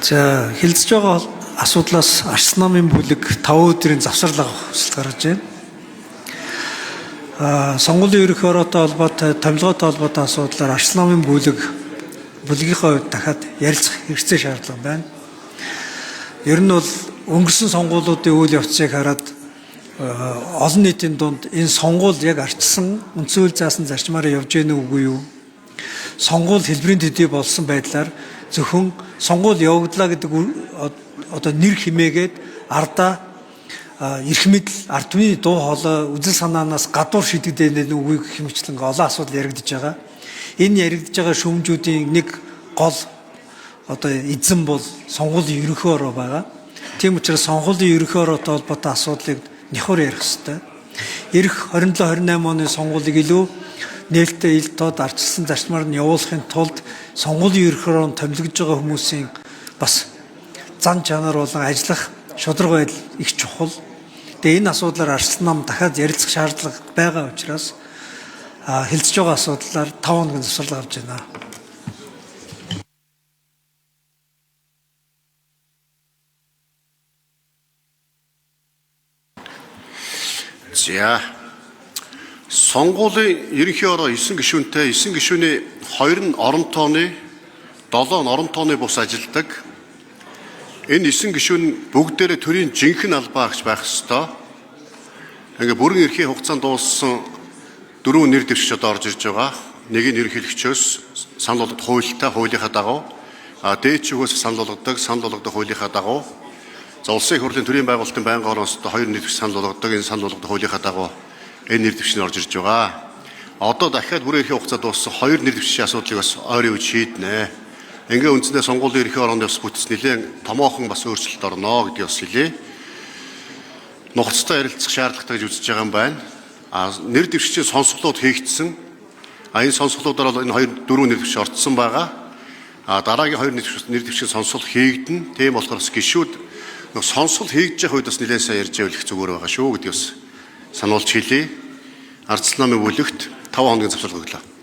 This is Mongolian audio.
За, хэлэлцэж байгаа асуудлаас Арслан намын бүлэг 5 өдрийн завсарлага хүсэлт гаргаж байна. Сонгуулийн ерөнхий ороотой холбоотой, томилгоотой холбоотой асуудлаар Арслан намын бүлгийнхээ хувьд дахиад ярилцах хэрэгцээ шаардлага байна. Ер нь бол өнгөрсөн сонгуулиудын үйл явцыг хараад олон нийтийн дунд энэ сонгуул яг арчсан үндсэн хууль заасан зарчмаараа явж гэнэ үгүй юу? Сонгуул хэлбэрийн төдий болсон байдлаар зөвхөн сонгуул явагдлаа гэдэг одоо нэр химээгээд ардаа эрх мэдэл ард түмний дуу хоолой үзэл санаанаас гадуур шийдэгдэнэ үгүй гэх мэтчлэн олон асуудал яригдж байгаа. Энэ яригдж байгаа шүүмжүүдийн нэг гол одоо эзэн бол сонгуулийн ерөнхий ороо байгаа. Тийм учраас сонгуулийн ерөнхий ороотой холбоотой асуудлыг нөхөр ярих хэрэгтэй. Ирэх 27 28 оны сонгуулийг илүү нээлттэй ил тод арчилсан зарчмаар нь явуулахын тулд сонгуулийн ерөнхий ороонд томилогдож байгаа хүмүүсийн бас зан чанар болон ажиллах шударга байдал их чухал. Тэгээ энэ асуудлаар Арслан нам дахиад ярилцах шаардлага байгаа учраас хэлэлцэж байгаа асуудлаар 5 хоногийн завсарлага авч байна. За. Сонгуулийн ерөнхий ороо 9 гишүүнтэй, 9 гишүүний 2 нь орон тооны, 7 нь орон тооны бус ажилдаг. Энэ 9 гишүүн бүгдээрээ төрийн жинхэнэ албаа агч байх ёстой. Ингээ бүрэн эрхийн хугацаанд дууссан 4 нэр дэвшигч одоо орж ирж байгаа. Нэг нь ерөнхийлөгчөөс санал болгох хуультай хуулийнхаа дагуу, дээд шүүхээс санал болгодог, санал болгодог хуулийнхаа дагуу. За, улсын их хурлын төрийн байгуулалтын байнгын орооноос одоо 2 нэр дэвшигч санал болгодог, энэ санал болгодог хуулийнхаа дагуу энэ нэр дэвшиг нь орж ирж байгаа. Одоо дахиад бүрэн эрхийн хугацаа дууссан 2 нэр дэвшигчийн асуудлыг бас ойрын үед шийднэ. Ингээ үндсэндээ сонгуулийн ерөнхий орооны бас бүтэц нэлээд томоохон бас өөрчлөлт орно гэдгийг бас хэлье. Нухацтай ярилцах шаардлагатай гэж үзэж байгаа юм байна. Нэр дэвшигчийн сонсголууд хийгдсэн. Энэ сонсголуудаар бол энэ 2 4 нэр дэвшигч орцсон байгаа. Дараагийн 2 нэр дэвшигчийн сонсгол хийгдэн. Тийм болохоор бас гишүүд сонсгол хийгдэж явах үед бас нэлээд сайн ярьж байвал их зүгээр байгаа шүү гэдгийг бас сануулж хэлье. Арслан намын бүлэгт 5 хоногийн завсарлага өглөө.